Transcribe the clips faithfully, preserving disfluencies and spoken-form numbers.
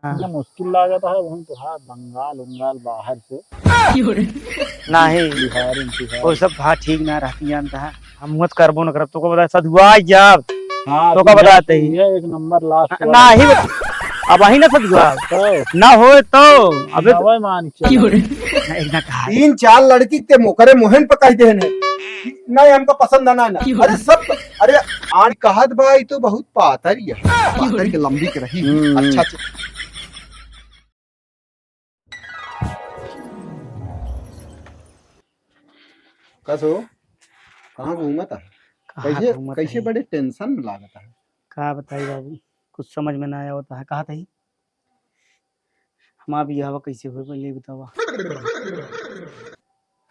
हाँ। मुझे मुश्किल लागत है, वहीं तो है बंगाल उंगाल बाहर से। नहीं, बिहारी, बिहारी। वो सब भाई ठीक ना रहती जानता है, हम मत करबो न करब, तोका बताई सधुआई जाब। हाँ, तोका बताई ही। ये एक नंबर लास्ट वाला। नहीं बता-, अब वही ना सधुआब। तो? ना होए तो, अबे तो नवे मान के चलो। नहीं, ना कहा। तीन चार लड़की ते मोकरे मोहन पे कह देने कि नहीं, हमका पसंद ना, ना। अरे सब, अरे आन कहत बा, ई तो बहुत पातर ही है। पातर के लंबी के रही। हम्म। अच्छा, अच्छा। कस हो? कहाँ घूमत है? कहाँ कैसे, घूमत कैसे है? बड़े टेंशन में लागत है। का बताई बाबू, कुछ समझ में ना आवत है। कहा तही? हमार बियाहवा कैसे होई, पहले ई बतावा।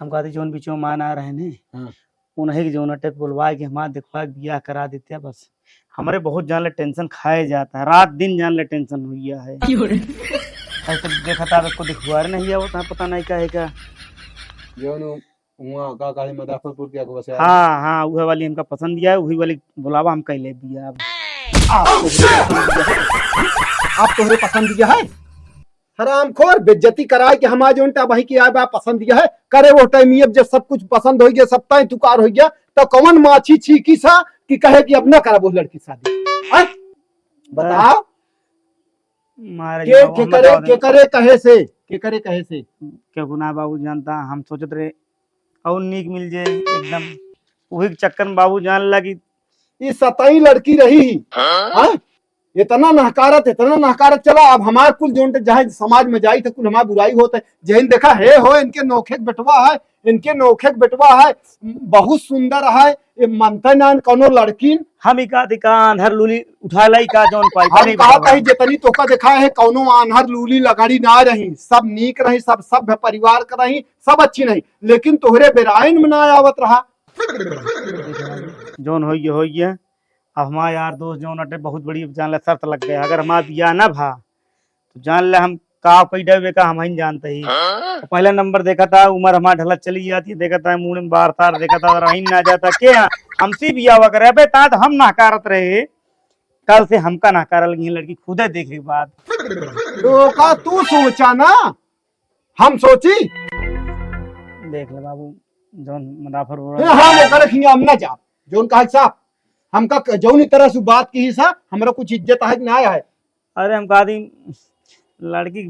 हम कहते जौन बीचो मान आ रहे ने, हाँ। उन्हीं के जौन अटे बोलवा के हमार देखवा के बियाह करा देते हैं बस। हमरे बहुत जान ले टेंशन खाए जाता है, रात दिन जान ले टेंशन हो गया है। क्यों रे? ऐसे देखा था, को दिखुआ नहीं आवत है, पता नहीं का है का। जौन हुआ का काली मदाफरपुर के अगवा से आया। हाँ, हाँ, उहे वाली हमका पसंद आया, उही वाली बुलावा, हम कैले बियाह। आप तोहरे पसंद आया है? हरामखोर, बेइज्जती कराए के हमार जौन टा बही के आए बा पसंद आया है, करे वो टाइम ये जब सब कुछ पसंद हो गया, सब ताई तुकार हो गया, तो कौन माछी छीकी सा कि कहे कि अब ना करब वो लड़की शादी? हैं? बताओ। मारे के, बाबू, के हम करे, बताओ के दे। करे कहे से, के करे कहे से? केहू ना बाबू जानता, हम सोचत रहे और नीक मिल जाए एकदम। वही चक्कर में बाबू जान लगी। ई सतई लड़की रही ही। हाँ? हाँ? इतना नहकारत, इतना नहकारत चला, अब हमार कुल जोन ते जहाँ समाज में जाई तो कुल हमार बुराई होत है। जहिन देखा है हो, इनके नोखे के बेटवा है, इनके नोखे के बेटवा है, बहुत सुंदर है, ये मनते ना कौनो लड़किन। हम ही का दिखा आन्हर लूली उठा लाई का जौन पाई हम बनी कहा बेटवा। कही जितनी तोका देखा है, कौनो आन्हर लूली लगड़ी ना रही, सब नीक रही, सब सभ्य परिवार का रही, सब अच्छी रही, लेकिन तोहरे बेराइन में ना आवत रहा। जौन होइए, होइए। अब हमार यार दोस्त जौन अटे बहुत बड़ी जान ले शर्त लग गया, अगर हमार बियाह ना भा तो जान ले हम का कई देबे का हम ही जानते ही। हाँ? तो पहला नंबर देखा था, उम्र हमार ढलत चली जाती, देखा था मूड़ में बार तार, देखा था रहीन ना जाता के हमसे बियाह करे। अबे ता तो हम नहकारत रहे, कल से हमका नहकारल गई लड़की खुदे देखे के बाद। तो का तू सोचा ना, हम सोची। देख ले बाबू, जौन मदाफर बोला। ए, हम ओकर खिया हम ना जाब। जौन कहा साहब, हमका क-, जौन तरह से बात की सा, हमरा कुछ इज्जत है कि ना है? अरे हम कहा दी, लड़की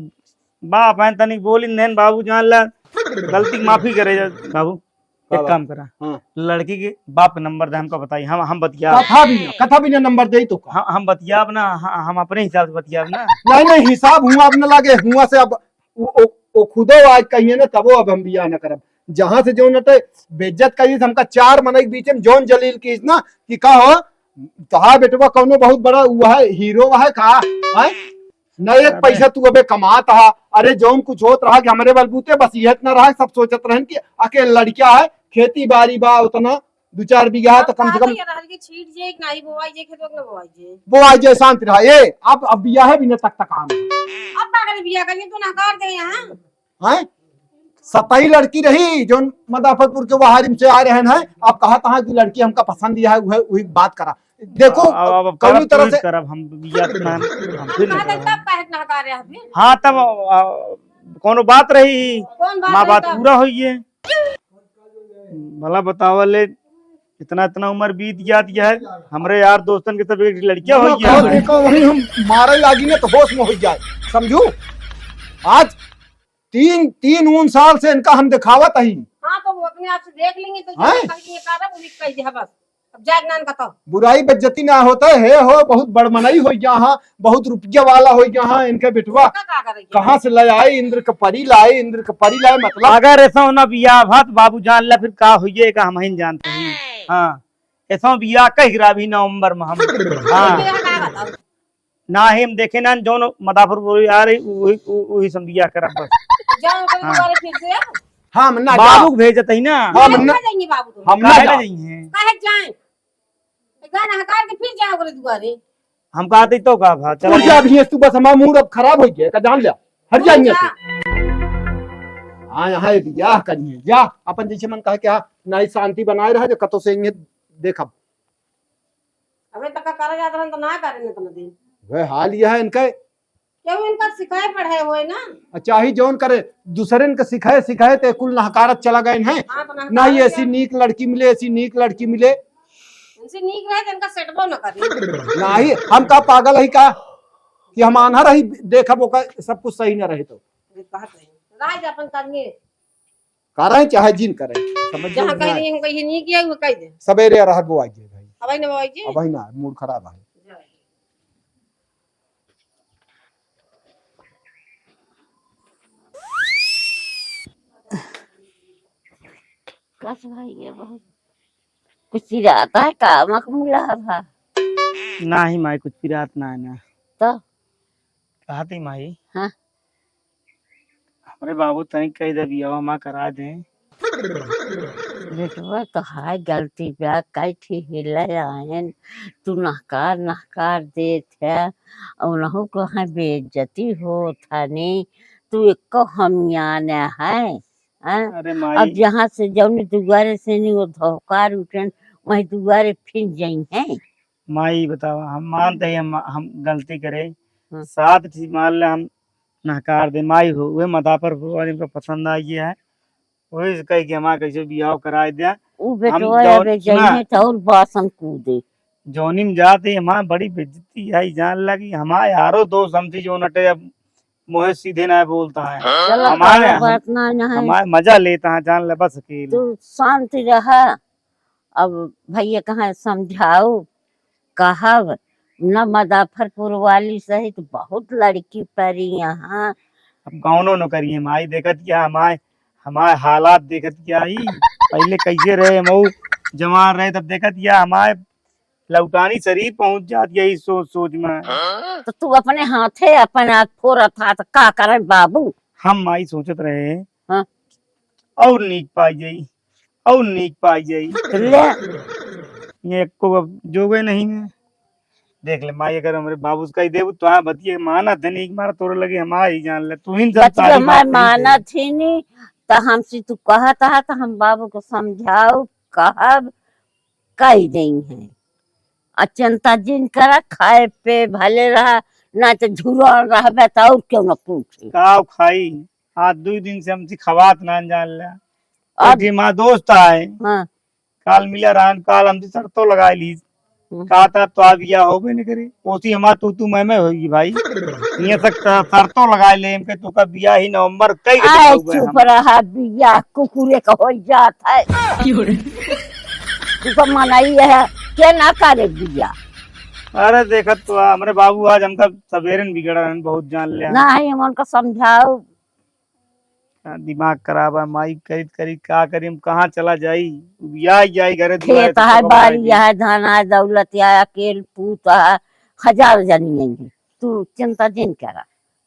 बाप है, तनिक बोली नेन बाबू जान ला, गलती की माफी करे जा बाबू। एक बाबा। काम करा, हाँ। लड़की के बाप के नंबर दे, हमका बताई, हम, हम बतिया। कथा भी ना, कथा भी ना नंबर दे तो का? हम, हम बतियाब ना, ह-, हम अपने हिसाब से बतियाब ना। नहीं, नहीं, हिसाब हुआ अब न लागे, हुआ से अब ओ, ओ, ओ खुदो आज कहिए ना, तबो अब हम बियाह न करब। जहाँ से जौन अटे बेइज्जत करी, हमका चार मनई के बीच में जौन जलील की ना कि का हो, तोहार बेटवा कौनो बहुत बड़ा हुआ है, हीरो है का? हैं? न एक अबे। पैसा तू अबे कमात हा। अरे जौन कुछ होत रहा कि हमरे बलबूते बस यह इतना रहा, सब सोचत रहन कि अकेल लड़किया है, खेती बाड़ी बा उतना, दू चार बीघा तो कम से कम। ये रहल के छीट जे, एक नाही बोवाई जे, खेतवा के ना बोवाई जे। बोवाई जे, शांत रहा। ए, अब, अब बियाह है बिना तक तक आम। अब का करे बियाह करिए, तू नकार दे यहाँ। हैं? सतही लड़की रही, जौन मदाफरपुर के वहारिम से आ रहे हैं, अब कहा तहाँ की लड़की हमका पसंद है, वह, वही बात करा। देखो, अब, अब, अब कौनो करब तरह तो से करब, हम बियाह ना, हम फिर ना बात है, करब। तब काहे के नकार रहे हैं फिर? हाँ, तब, आ, कौनो बात रही, कौन बात माँ रही बात तब? पूरा होई है। भला बतावा ले, इतना, इतना उम्र बीत जात है, हमरे यार दोस्तन के सब एक लड़किया हो गया। देखो, वही हम मारे लागी ना तो होश में हो जाए, समझू? आज तीन, तीन उन साल से इनका हम दिखावत ही। हाँ, तो वो अपने आप से देख लेंगे, तो जो हैं? कहेंगे, ये कारण, वो भी कह दिया बस। अब जाए नान का तो। बुराई बेइज्जती ना होता है, हो बहुत बड़ मनई हो गया हाँ, बहुत रुपया वाला हो गया हाँ, इनके बेटवा का, का करेंगे? कहाँ से ले आए, इंद्र के परी लाए, इंद्र के परी लाए, मतलब। अगर ऐसा होना बियाह भात बाबू जान ले, फिर का होइए का हम ही जानते हैं। हाँ, ऐसा बियाह कह गिरा भी नवंबर में हम। हाँ। बियाह का बताओ? ना ही हम देखे ना, जौन मदाफर बोली आ रही, वही, वही, वही से हम बियाह करब बस। जाओ, कल हाँ। दोबारा फिर से। हाँ, हम ना बाबू जाओ। को भेजत ही ना। हाँ, हम ना, ना जाएंगे बाबू तो। हम ना काहे ना जाओ। जाइए? काहे जाए? गाना हकार के फिर जाओ ओकरे दुआरे। हम कहते तो का भा, चलो। तू जा भी है, तू बस हमारा मूड अब खराब हो गया, का जान लिया। हट जा तू यहाँ जा। से। हाँ, यहाँ ये बियाह करिए, जा। अपन जैसे मन कहा कि हाँ, ना ही शांति बनाए रहा, जो कतो से इन्हें देखब। अबे तक का करे जात रहन तो ना करे न इतना दिन। वह हाल यह है इनका। तो इनका सिखाए पढ़ाए होए ना। आ, चाहे जौन करे, दूसरे इनका सिखाए, सिखाए ते कुल नहकारत चला गए हैं। हाँ, तो नहकारत नहीं, ऐसी क्या? नीक लड़की मिले, ऐसी नीक लड़की मिले। इनसे नीक रहे तो इनका सेटबो न करी। नहीं, हम का पागल है का कि हम आन्हर ही देखब ओका सब कुछ सही न रहे तो। ये बात है। राज अपन करनी है। करें चाहे जिन करें, समझ जहाँ में कह ना रही है, हम कहिए नहीं किया, वो कह दे। सवेरे अरहर बोआई जे भाई। अबही ना बोआई जे? अबही ना, मूड खराब है। कस भाई ये बहुत कुछ चिराता है का, मखमूला भा? नाही माई, कुछ पिरात ना है ना। तो? कहती माई। हाँ। हमरे बाबू तनी कह दे बियाह हमार करा दे। बेटवा तोहार गलती बा, कई ठे हेले आयन, तू नहकार नहकार देत है, उनहु को है बेइज्जती होत है ने, तू एको हमिया न है, हैं? अरे अब माई। जहाँ से जौनी दुआरे से नहीं वो धोकार उठन, वही दुआरे फिर जई हैं। माई बतावा, हम मानते हैं हम, हम गलती करे, हाँ। सात ठी मान ले हम नहकार दे, माई हो, उहे मदाफरपुर वाली हमका पसंद आ गया है, वही से कह के हमार कैसे बियाह कराए दे। उ हम बेटवा जौन, अबे सुना, जइहे तो और बासन कूदे। जौनी में जाते हमार बड़ी बेइज्जती है, जान लगी हमार यारो दोस्त हमसे जौन अटे, अब मोहे सीधे ना बोलता है। चलो, हमारे कोनो हम, बात ना, ना है। हमारे मजा लेता है, जान ले बस अकेले। तू शांति रहा। अब भैया कहाँ समझाऊ, कहब, न मदाफरपुर वाली सहित बहुत लड़की परी यहाँ। अब कौनो न करिए माई, देखत क्या हमारे, हमारे हालात देखत क्या ही, पहले कैसे रहे, हम जवान रहे तब देखत क्या हमारे लौटानी शरीर पहुंच जात यही सोच सोच में। तो तू अपने हाथे अपन आँख फोड़त हा, तो का करे बाबू? हम माई सोचत रहे, हाँ। और नीक पाई जाई, और नीक पाई जाई। ले। ये एको अब जोगे नहीं है। देख ले माई, अगर हमरे बाबू से कह देबू, तो हाँ बतिये मानत है, नीक मारा तोरे लगे हम आ ही जान ले, तू ही सब बतिया सारी हमार बात कही दे। मानत ही नहीं, तो हमसे तू कहत हा, तो हम बाबू को समझाऊ, कहब, कह देई हैं। आ चिंता जिन करा, खाए पे भले रहा, ना तो झुरल रहबे तो और क्यों न पूछे। का खाई? आज दुई दिन से हमसे खवात ना जान ले। अब एक ठे माँ दोस्त आए, हाँ। काल मिला रहन, काल हमसे शर्तो लगाए ली। हम्म। कहा था तो बियाह होबे न करे, ओसी हमार तू तू मैं मैं होगी भाई। ये तक शर्तो लगाए ले हमके, तो का बियाह ही नवंबर कई के आए दिखाऊबे चुप हम। रहा, बियाह कुकुरे का हो जात है। क्यों रे? तू तो मनाई है, के ना करे बियाह? अरे देखत तो आ, हमरे बाबू आज हमका सवेरे न बिगड़ा रहन, बहुत जान ले। नहीं, हम उनका समझाऊ। का दिमाग खराब है माई, करी करी का करी, हम कहाँ चला जाई? उबिया जाई घरे दुआरे खेत तो है, कब बारी आई? है, धन है, दौलत है, अकेल पूत है, हजार जनी नहीं है। तू चिंता जिन करा।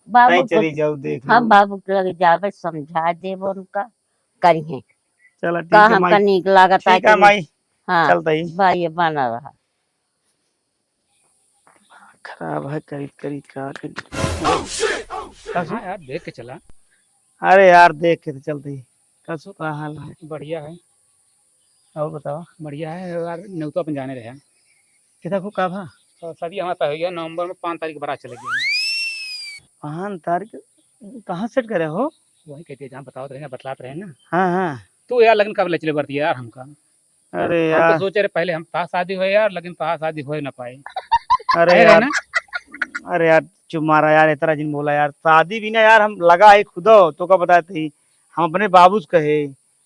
बाबू नहीं, को चली जाऊ, देख हम लो। बाबू के लगे जाबे, समझा देब उनका, करिहे। चला, ठीक का है हमका माई। नीक लागत है ठीक है कि माई, हाँ, चलता ही। भाई, ये बना रहा। खराब है, करी, करी, का करी। का सु- हाँ यार, देख के चला। अरे यार, देख के तो चलते ही। का सु, का हाल है? बढ़िया है। और बताओ। बढ़िया है यार, नेवता अपन जाने रहे। कितना को का भा? तो शादी हमारे पास हो गया, नवंबर में पाँच तारीख बारात चले गए। पाँच तारीख? कहाँ सेट करे हो? वही कहते हैं, जहाँ बताओ तो रहे ना, बतलात रहे ना। हाँ, हाँ। तू यार, लगन कब ले चले बरती यार हमका? अरे हम तो यार। सोचे रहे पहले हम तोहार शादी होए यार, लेकिन तोहार शादी होए ना पाए। अरे है यार। ना? अरे यार, चुप मारा यार, इतना जिन बोला यार, शादी भी ना यार, हम लगा है खुदो, तो का बताए थे, हम अपने बाबू से कहे,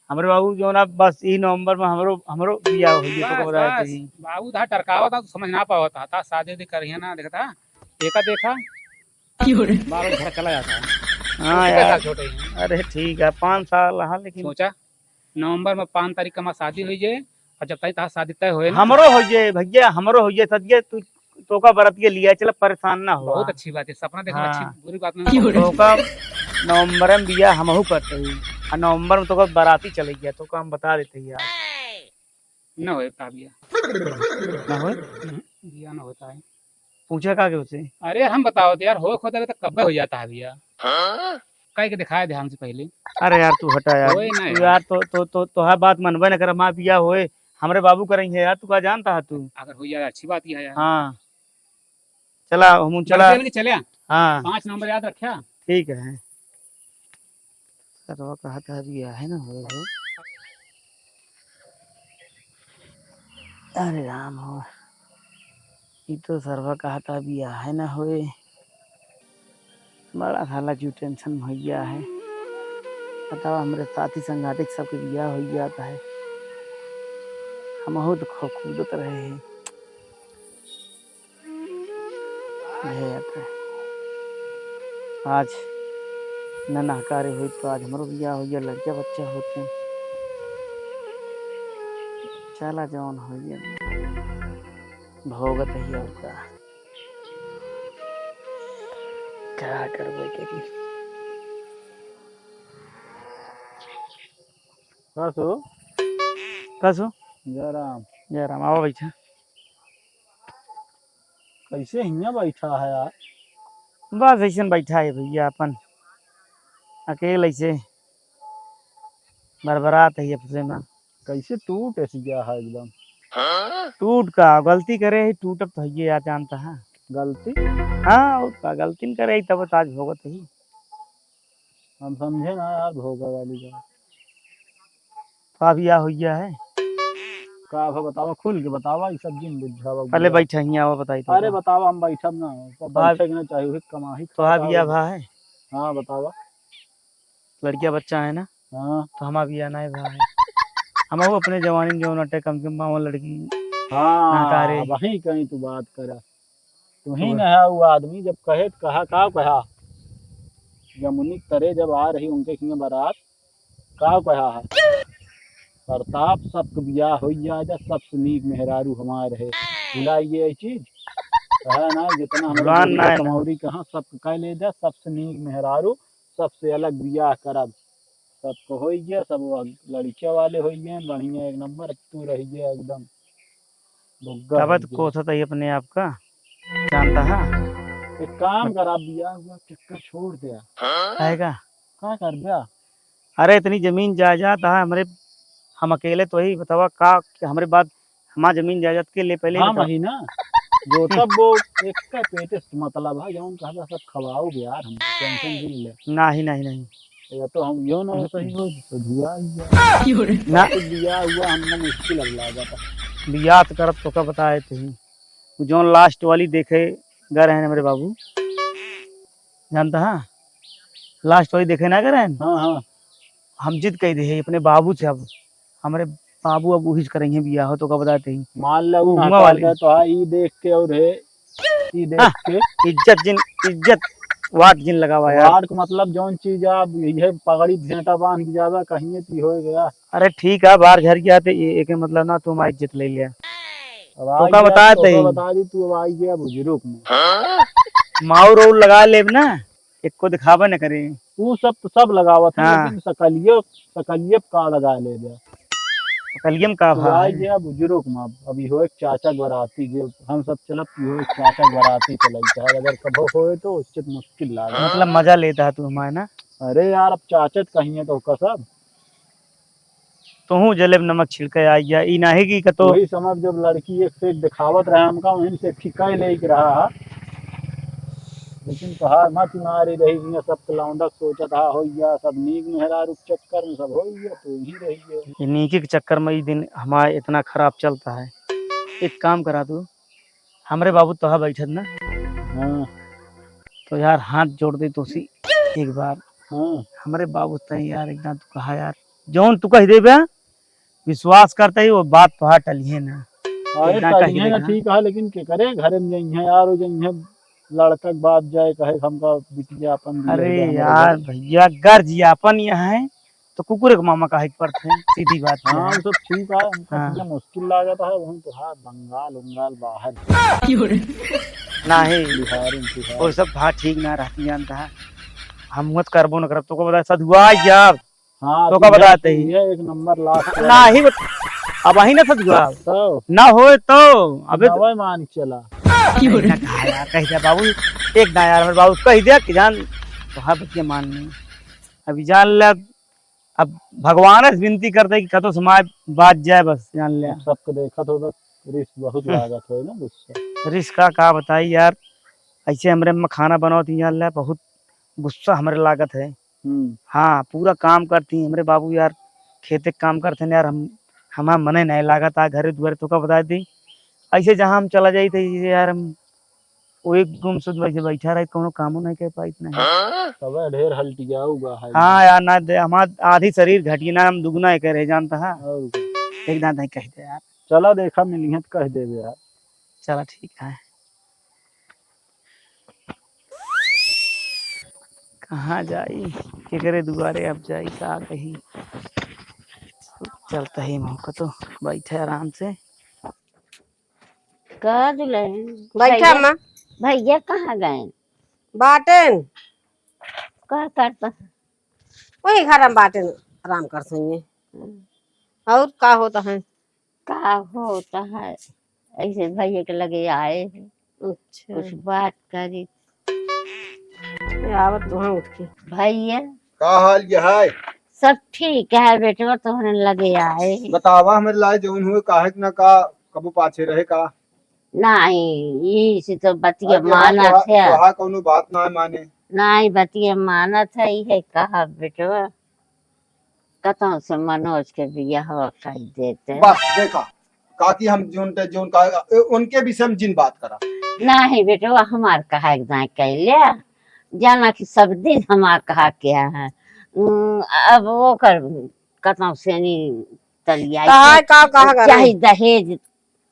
हमरे बाबू जो ना बस ई नवंबर में हमरो, हमरो बियाह हो गया, तो का बस, बताए बस, थे। बाबू था टरकावा था, तो समझ ना पावा था, था शादी उदी करिए ना, देखा था, एका देखा, क्यों रे? बाबू घर चला जाता है। हाँ उसके यार। साथ छोटे हैं। अरे ठीक है, पाँच साल रहा, लेकिन सोचा, नवंबर में पाँच तारीख का हमार शादी होई जे, और जब ताई तहार शादी तय होए ना। हमरो होई जे भैया, हमरो होई जे, सदिये तू तोका बरतिये लिया चला, परेशान ना हो। बहुत अच्छी बात है, सपना देखना हाँ। अच्छी, बुरी बात ना। क्यों रे? तोका नवंबर में बिया हमहू करते ही, आ नवंबर में तोका बराती चले गया, तोका हम बता देते ही यार। ना होए का बिया। ना होए? हम्म, बिया ना होता है। पूछा का के उसे? अरे हम बताओ तो यार, हो खोदा तो कब्बे हो जाता है बिया। हाँ? कह के दिखाए दे हमसे पहले। अरे यार, तू हटा यार। कोई ना तू तू यार। यार, तो, तो, तो, तोहार बात मनबे न करे, माँ बिया होए, हमरे बाबू करेंगे यार, तू का जानता है तू? अगर हो जाए, अच्छी बात ही है यार। हाँ। चला, हम चला। बड़े लेके चले आ। हाँ। पाँच नंबर याद रख्या। ठीक है। सरवा कहत है, बियाहे न होए हो। अरे राम हो, ई तो सरवा कहत है, बियाहे न होए। बड़ा साला जीव tension में होइया है। बतावा, हमरे साथी संगाती सबके बियाह होइया है। हमहू तो खो कूदत रहे हैं। यह आता है। आज न नहकारे होई तो आज हमरो बियाह होइया, लड़का बच्चा होते। चला जौन होइया, भोगत ही और का। का करबे करी? का सो? का सो? जय राम। जय राम, आवा बैठा। कैसे हियाँ बैठा है यार? बस ऐसे बैठा है भैया, अपन अकेले ऐसे बरबरात है अपने में। कैसे टूट ऐसी गया है एकदम? टूट का, गलती करे ही, टूटब तो है यार, जानता है। गलती? हाँ, और का, गलती न करे ही, तब तो आज भोगत ही। हम समझे ना यार, भोगा वाली बात। तो अभी या होइया है? का हो बतावा, खुल के बतावा, ई सब जिन बुझावा पहले बुझावा। बैठा ही, आवा बताई तो अरे का। बतावा, हम बैठब ना, तो तो आप बैठे के ना चाहे, उहे कमाही तो खाए आप या वाला। भा है? हाँ, बतावा। लड़किया बच्चा है ना? हाँ। तो हमार बियाह नाहीं भा है। हमहू अपने जवानी में जौन अटे, कम से कम बावन लड़की हाँ, ना तारे। वही कहीं तू बात करा। तू ही तो न है वो आदमी, जब कहे त कहा, का कहा? जमुनी के तरे जब आ रही उनके किए बारात, का कहा है? प्रताप, सबके बियाह होई जा, जा, सबसे नीक मेहरारू हमार है। भुलाइए ये चीज। कहा ना, जितना हम भुलान ना है। कमौरी कहाँ, सबके कह ले जा, सबसे नीक मेहरारू, सबसे अलग बियाह करब। सबको होई गया, सब वो लड़किया वाले होई गए, बढ़िया एक नंबर, अब तू रह गया एकदम बुग्गा तब हो तो गया। कोसत है अपने आप का, जानता है? एक काम कर, आप बियाह हुआ चक्कर छोड़ दे यार। है का? का कर दे? अरे इतनी जमीन जायदाद है हमरे, हम अकेले तो ही बतावा का, हमरे बाद हमार जमीन जायदाद के ले पहले हाँ बतावा। महीना जो तब वो एक का पेटे से मतलब है, जौन कहता सब खवाओ यार, हम टेंशन दिल ले। नहीं, नहीं, नहीं। या तो हम यो ना सही हो, तो धुआ ही है। ना। तो बियाह हुआ हमने मुश्किल अब लागा था। बियाह तो करब तो का बताए थे। वो जौन लास्ट वाली देखे गए रहे हमरे बाबू, जानता है? लास्ट वाली देखे ना गए रहे। हाँ, हाँ। हम जिद कह दे अपने बाबू से, अब हमरे बाबू अब वही से करेंगे बियाह, तो का बताते ही। मान ले वो वो हुआ वाली। तो हाँ, ई देख के और है, ई देख हाँ, के। इज्जत जिन, इज्जत वाट जिन लगावा यार। वाट का मतलब जौन चीज आप ये पगड़ी भेंटा बांध के जावा, कहीं ती हो गया। अरे ठीक है, बाहर झर गया तो ये एक मतलब ना, तू हमारी इज्जत ले लिया। अब तो आई का गया, बताए तो थे का ही। बता दी, तू अब आई गया बुजुर्ग में। माऊ रोल लगा लेब ना, एको दिखावे न करे। ऊ सब तो सब लगावत है, हाँ। लेकिन सकलियो, सकलियो का लगा ले बे। सकलियम का तू भाई? आई गया बुजुर्ग में, अभी हो एक चाचा के बराती, जे हम सब चलब, तू हो एक चाचा के बराती चलाई, चाहे अगर कभो होए तो उससे मुश्किल लागे। मतलब मजा लेता है तू हमारे ना? अरे यार, अब चाचा तो कहीं है तो का सब। तोहू जलेब नमक छिड़के आई गया, ई नाहीं कि कतो वही समय जब लड़की एक से एक दिखावत रहे हमका, वहीं से एक ठिका ही लेके रहा है। लेकिन तोहार मत मारी रही, जिया सब लौंडक सोचत हा, हो गया सब नीक मेहरारू के चक्कर में सब हो गया, तू ही रही है। ये नीकी के चक्कर में ई दिन हमारा इतना खराब चलता है। एक काम करा तू, हमरे बाबू तोहा बैठत ना, हाँ। तो यार हाथ जोड़ दे तोसी एक बार। हाँ। हमरे बाबू तई यार एकदम तू कहा यार, जौन तू कह देबे, विश्वास करते ही वो बात तोहार टलिए ना। अरे इतना कह टलिए ना, देखा। ठीक है, लेकिन के करे घरे में जइहे यार, वो जइहे लड़का के बाप जाए कहे हमका बिटिया अपन दिया अरे जा, हमरे यार घर। भैया, घर जिया अपन यहाँ है, तो कुकुर के मामा काहे के पड़ते हैं? सीधी बात है। हाँ, वो सब ठीक है, हमका हाँ। इतना मुश्किल लागत है, वहीं तो है, बंगाल उंगाल बाहर। नहीं, बिहारी, बिहारी। वो सब बात ठीक ना रहती, जानता है। हम मत करबो न करब, तो को बता, सधुआ जब हाँ, तो का बताते ही? ये एक नंबर लास्ट वाला। नाही बत-, अब वही ना सधुआ। तो? ना होए तो, अबे तो नवे मान के चला। कहीं ना कहा यार, कह दे बाबू, एक ना यार, हमरे बाबू कह दे कि जान, तो हाँ बतिया मान नहीं। अभी जान ले, अब भगवान से विनती करते कि कतो समाज बाज जाए, बस जान ले। अब सबको देखा तो बस रिस्क बहुत हम्म। लागत है ना गुस्सा। रिस्क का, का बताई यार, ऐसे हमरे अम्मा खाना बनावत ही, यार, बहुत गुस्सा हमरे लागत है। हम्म। हाँ, पूरा काम करती हैं हमरे बाबू, यार, खेते के काम करते हैं, यार, हम, हमार मने नहीं लागत आ घरे दुआरे, तो का बता दी, ऐसे जहाँ हम चला जाई थे, यार, हम वो एक गुमसुद वैसे बैठा रही, कोनो कामो नहीं कर पाई इतना। तबे ढेर हल्टियाऊ बा है। हाँ यार, ना दे, हमार आधी शरीर घटी ना, हम दुगुना एक रह जानता है। और का? एक दांत नहीं कह दे यार। चला देखा, मिलिहैं तो कह देबे यार। चला ठीक है। कहाँ जाई, केकरे दुआरे अब जाई, का कही। चलता ही मौका तो बैठे आराम से। का दुल्हन? बैठा भैया, माँ। भैया कहाँ गए? बाटेन। का करता? वही घर में बाटेन, आराम कर सही। और का होता है? का होता है? ऐसे भैया के लगे आए हैं। अच्छा। कुछ बात करी। ये आवत तो हैं उठ के। भैया। का हाल ये है? सब ठीक है बेटवा, तोहरे लगे आए हैं। बतावा हमरे लाए जौन हुए, काहे के ना का, कबो पाछे रहे का? नहीं, यही से तो बतिया अरे हाँ, मानत तोहा-, है। तोहा कौनो बात ना माने। नहीं, बतिया मानत है, ये कहा बेटवा, कतौ से मनोज के बियाह कर देते। बस देखा, काकी हम जोन ते जोन का, ए, उनके विषय में जिन बात करा। नहीं बेटवा, हमार कहा एक दाएं कैले, जाना कि सब दिन हमार कहा क्या है। उम, अब वो कर, कतौ से नहीं तलिया कहा के, का, कहा का चाहे नहीं? दहेज,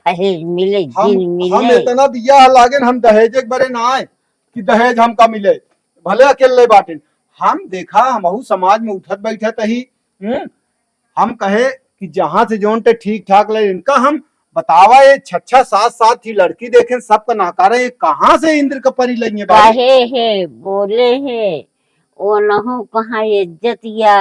दहेज मिले, हम, जिन हम मिले। इतना बियाह लागेन, हम दहेज के बरे ना आए कि दहेज हमका मिले, भले अकेले बाटेन। हम देखा, हमहू समाज में उठत बैठत ही, हम्म, हम कहे कि जहाँ से जोन ते ठीक ठाक ले, इनका हम बतावा, ये छह छह सात सात ही लड़की देखेन, सबका नहकारे, ये कहाँ से इंद्र का परी लइए बाबू? कहे है, बोले है, ओनहू कहाँ इज्जतिया,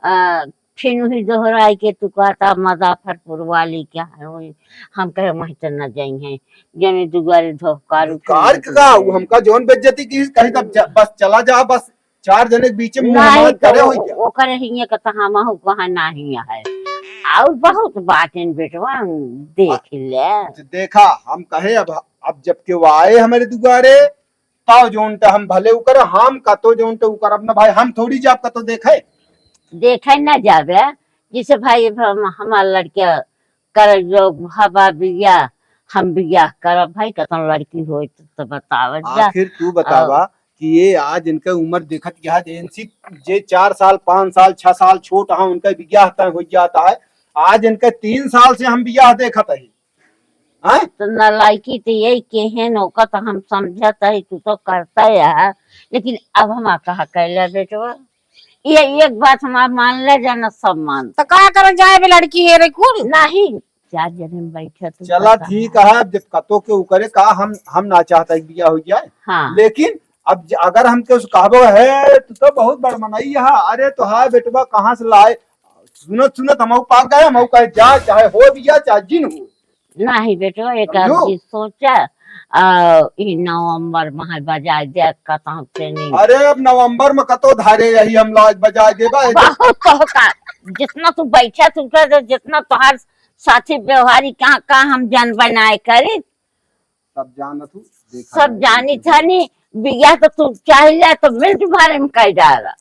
आ, फिर वही दोहराई के तू कहता मजाफरपुर वाली क्या है, वही हम कहे वहीं तो न जाई हैं, जने दुआरे धोखारू कार फिर का, वो हमका जौन बेइज्जती की कहीं तब जा, बस चला जा, बस चार जने के बीच में मुंह नहीं, मार तो करे हो वो, क्या? ओकर हिये के तो हमहू कहा नहीं है। और बहुत बातें बेटवा देख ले। अच्छा, देखा, हम कहे अब, अब जब के वो आए हमारे दुआरे, तब जोन ते हम भले उकर, हम कतो जोन ते उकर, अब ना भाई, हम थोड़ी जाब कतो देखे। देखे ना जाबे, जैसे भाई, अब हम, हमार लड़के कर जो हवा बिया, हम बियाह करब भाई, कतन लड़की होई तो, तो बतावत जा। आखिर तू बतावा और कि ये आज इनके उम्र देखत गया, जे इनसी, जे चार साल, पाँच साल, छह साल छोट हाँ, उनका बियाह तय हो जाता है। आज इनके तीन साल से हम बियाह देखत है। हैं? तो नलायकी तो यही के हैं, ओका तो हम समझत है, तू तो करता है, लेकिन अब हम कहा कैला बेटवा, ये एक बात हमार मान ले जाना, सब मान। तो का करन जाए बे, लड़की हेरे कुल? नहीं, चार जने में बैठे तू चला पता ठीक है। है, अब जब कतो के ऊ करे का, हम, हम ना चाहता है बिया हो जाए। हाँ। लेकिन अब ज-, अगर हम के उस कहबो है, तू तो बहुत बड़ मनई है, अरे तो हाय बेटवा कहाँ से लाए? सुनत सुनत हम पाक गए, हम कहे जा, चाहे हो बिया, चाहे जिन हो। नहीं बेटवा, एक आध समझो? चीज सोचा, आ, ई नवंबर में है, बजाय दे, कतहूँ से नहीं। अरे, अब नवंबर में कतो धारे यही हम लाज बजाय देबा, ए, बहुत तोहका, जितना तू बैठा, तू कर, जितना तोहार साथी व्यवहारी कहाँ, कहाँ हम जान बनाए करी। सब जानत हूँ, देखा सब जाए, जानी देखा। थानी, बिया तो तू चाहे ले तो मिनट भरे में कह डाला।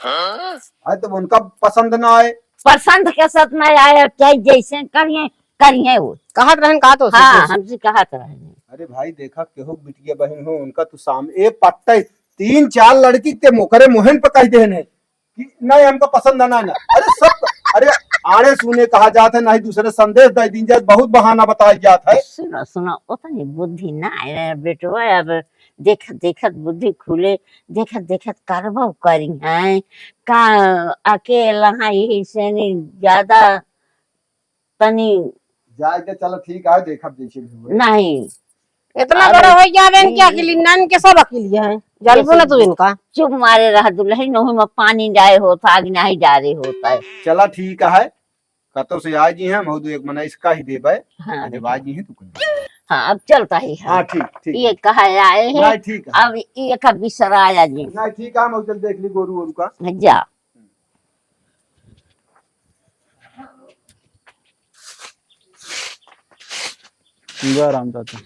है तो उनका पसंद ना आए। पसंद के साथ ना आए, चाहे जैसे करिए, करिए वो। कहत रहन का तो हाँ, से? हमसे कहत रहन। अरे भाई, देखा, केहू बिटिया बहन हो, उनका तू साम-, ए पट्टे तीन चार लड़की के मोकरे मोहन पे कह देहन है कि नहीं, हमका पसंद ना, ना। अरे सब, अरे आड़े सुने कहा जात है, नहीं दूसरे संदेश दे दीन जाए, बहुत बहाना बताया जात है। सुनो, सुनो, उतनी बुद्धि ना आए रे बेटवा, अब देखत, देखत बुद्धि खुले, देखत, देखत करबो करी हैं। का अकेला है, यही से नहीं ज्यादा तनी जाए के चलो ठीक है, देखब जैसे भी होए। नहीं। इतना अरे, बड़ा हो गया बहन, क्या हम्म। अकेली नन के सब अकेली है, जानबो जैसे ना तू भी। इनका। चुप मारे रह दुल्हन, ओही में पानी डाए होता, आग नहीं डारे होता है। चला ठीक है, कतो से आ जी हैं, मौदू एक मना इसका ही देबे, हाँ, आ जब देखो। आ जी हैं तू कर। हाँ, अब चलता ही है। हाँ, ठीक, ठीक। ये कहा आए हैं, नहीं, ठीक है। अब ये का बिसराया जी। नहीं, ठीक है, मौदू चल देख ली गोरू वोरू का। जा। जय राम चाचा।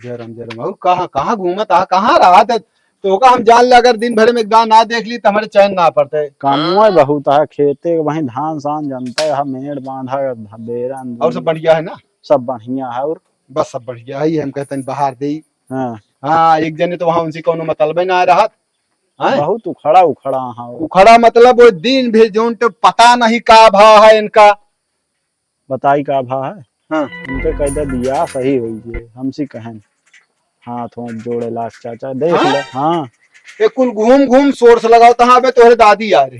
जय राम, जय राम। और कहाँ, कहाँ घूमत आ, कहाँ रहत है? तोहका हम जान ले, अगर दिन भर में एक बार ना देख ली, तो हमरे चैन ना पड़ते। कामो बहुत है, खेते के वहीं धान सान जनता है, मेड़ बांधा, बेरन। और सब बढ़िया है ना? सब बढ़िया है। और बस सब बढ़िया है, हम कहते हैं बाहर दे। हाँ। हाँ, एक जने तो वहाँ उनसे कौनो मतलब ही ना रहत। हैं? बहुत उखड़ा उखड़ा है। उखड़ा मतलब वो दिन भी जोन तो पता नहीं का भा है इनका। बताई का भा है? हाँ। उनके कह दे बियाह सही होई जे, हमसे कहन। हाथ होत जोड़े लाख चाचा, देख हाँ? ले। हाँ। ए कुल घूम घूम सोर्स लगाओ, तहाँ बे तोहरे दादी आ रही।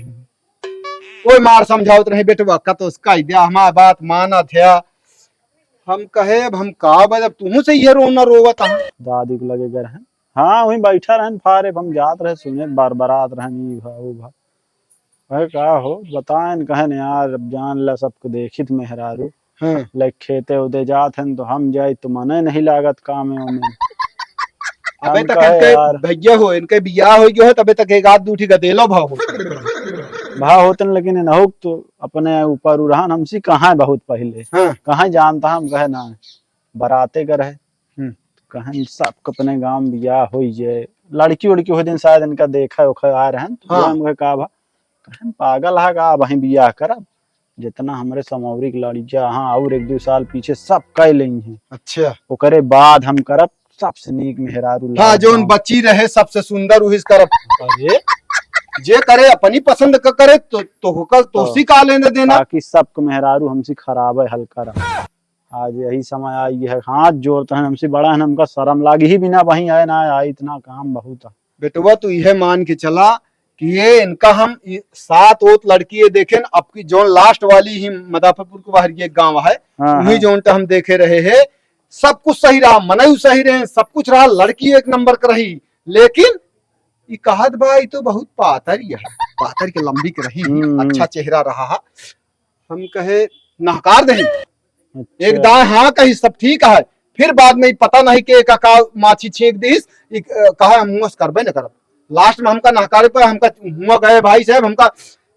कोई मार समझावत रहे, "बेटवा, का तो उसका ही दिया, हमार बात माना थे।" हम कहे, "अब हम का बे, अब तुहूँ से ये रोना रोवत है।" दादी के लगे गए हैं। हाँ, वहीं बैठा रहन, फारे हम जात रहे, सुने, बरबरात रहन, ई भा, वो भा। अरे का हो, बताएन, कहन, "यार, अब जान ला, सबको देखित मेहरारू।" हाँ। लाइक खेते उदे जात हन, तो हम जाई, तो मने नहीं लागत काम में। अबे हम तक कहे, इनके यार। भैया हो, इनके बियाह हो गयो है, तबे तक एक आध दू ठी गदेलो भाव होते। भाव होते न, लेकिन इनहु तो अपने ऊपर उड़ान हमसे कहाँ बहुत पहले। हाँ। कहाँ जानता हम, कहे ना, बराते का रहे। हम्म। कहन सबके अपने गाँव में बियाह होई जे, लड़की उड़की हो दिन शायद इनका देखा उखा आ रहन, तो हाँ। हम कहे, "का भा?" कहन, "पागल है का, अब वहीं बियाह करब? जितना हमरे समौरी के लड़किया हाँ, और एक दो साल पीछे सब कह लेई हैं। अच्छा। ओकरे बाद हम करब, सबसे नीक मेहरारू हाँ, लाग जौन जाऊं।" बची रहे सबसे सुंदर उहिस करब। अरे, जे करे अपनी पसंद क करे तो, तो होकर तो तो उसी का लेने देना। ताकि सबके मेहरारू हमसे खराबे हल करब। आज यही समय आई है, हाथ जोड़ते हैं, हमसे बड़ा है, हमका शर्म लागी ही बिना वहीं आए ना आए, इतना काम बहुत है। बेटवा, तू यह मान के चला कि ये इनका हम इ-, सात ओत लड़की ये देखे न, अब की जौन लास्ट वाली ही मदाफरपुर के बाहर ये गांव है, हाँ, वही हाँ। जौन हम देखे रहे हैं, सब कुछ सही रहा, मनई सही रहे, सब कुछ रहा, लड़की एक नंबर का रही, लेकिन ई कहत बा, "ई तो बहुत पातर ही है, पातर के लंबी के रही, हम्म, हम्म। अच्छा चेहरा रहा है।" हम कहे, "नहकार दही।" अच्छा। एक दाएं हाँ कही, सब ठीक है, फिर बाद में ई पता नहीं के का, का माछी छींक दीस, ई, अ, कहा, "हम मुँह से करबे न करब।" लास्ट में हमका नहकारे पर हमका हुआ गए, भाई साहब, हमका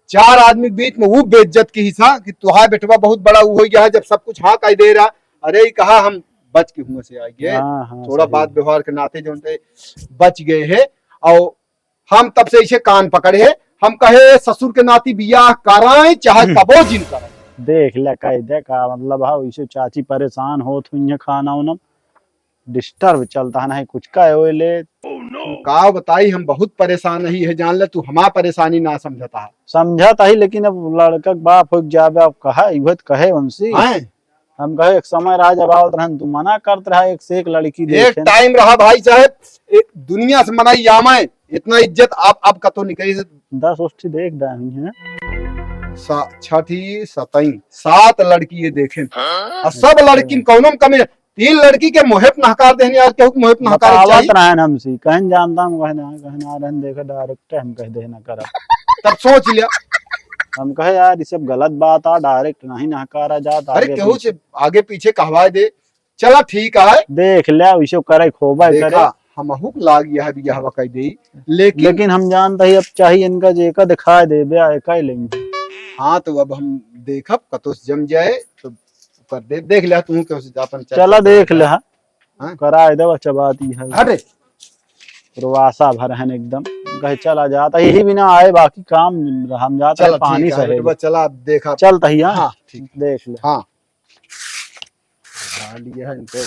चार आदमी के बीच में वो बेइज्जत की हिस्सा कि तुहार बेटवा बहुत बड़ा वो हो गया है, जब सब कुछ हाँ कह दे रहा। अरे, ई कहा हम बच के हुआ से आ गए, हाँ, हाँ, थोड़ा सही बात है। व्यवहार के नाते जो उनसे बच गए हैं। और हम तब से इसे कान पकड़े हैं, हम कहे, "ससुर के नाती बियाह कराएं, चाहे हम्म। कबो जिन कराएं।" देख ले, कह दे का मतलब है, इसे चाची परेशान होत हुई है, खाना उना डिस्टर्ब चलता है, नहीं कुछ कहे होए ले। का बताई, हम बहुत परेशान ही है, जान ले, तू हमार परेशानी ना समझता है। समझता ही, लेकिन अब लड़का के बाप हो जाबे, अब कहा, इहो तो कहे उनसे। हैं? हम कहे, "एक समय रहा जब आवत रहन, तू मना करत रहा, एक से एक लड़की एक देखे।" टाइम रहा भाई साहब, ए, दुनिया से मनाई यामा है, इतना इज्जत आप, आप कतो निकली से। दस उष्ठी देख दाही हैं। सा-, छठी, सतई, सात लड़की ये देखे। हाँ? और सब लड़की में कौनो में कमी, तीन लड़की के मोहे पे नहकार देहनी, आज केहू के मोहे पे नहकार बतावत चाहिए? रहन हमसे, कहन जानता हम, कहन, कहन आ रहन, देखा डायरेक्ट हम कह देना करब। तब सोच लिया। हम कहे, "यार, ये सब गलत बात आ, डायरेक्ट नहीं नहकारा जात, अरे, आगे केहू पीछे।" से आगे पीछे कहवाए दे, चला ठीक है। देख ले, वैसे करे, खोबे देखा, करे। हमहू के लाग यह बियाहवा कह दे, लेकिन लेकिन हम जानता ही, अब चाहिए इनका जे का दिखाए देबे, आ एका ही लेंगे। हाँ, तो अब हम देखब, कतो से जम जाए, तो कर दे, देख ले, तू केहू से अपन चर्चा चला कर देख ले। ले, हाँ। हाँ? कराए दे, बच्चा बात ही है। हटे। रोवासा भर है एकदम, कहे चला जाता, यही बिना आए, बाकी काम हम जाता है, चला, पानी ठीक है, सहेल। बेटवा, चला, अब देखा। चलता ही, हाँ? हाँ, ठीक। देख ले। हाँ। डाल दिया है इनको।